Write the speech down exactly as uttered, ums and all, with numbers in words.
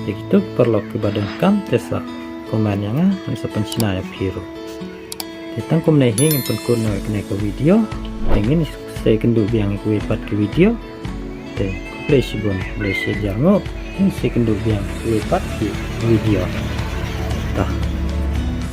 Te kito ki paralok kiba donkam te sa comment ïa nga, ngan sa pynshna ïa phi ruh. Te tang kumne hi ngin pynkut noh ïa kane ka video. Te ngin sa ïakynduh biang ïa kiwei pat ki video. Te khublei shibun, khublei shihajar nguh. Ngin sa ïakynduh biang ïa kiwei pat ki video. Tah.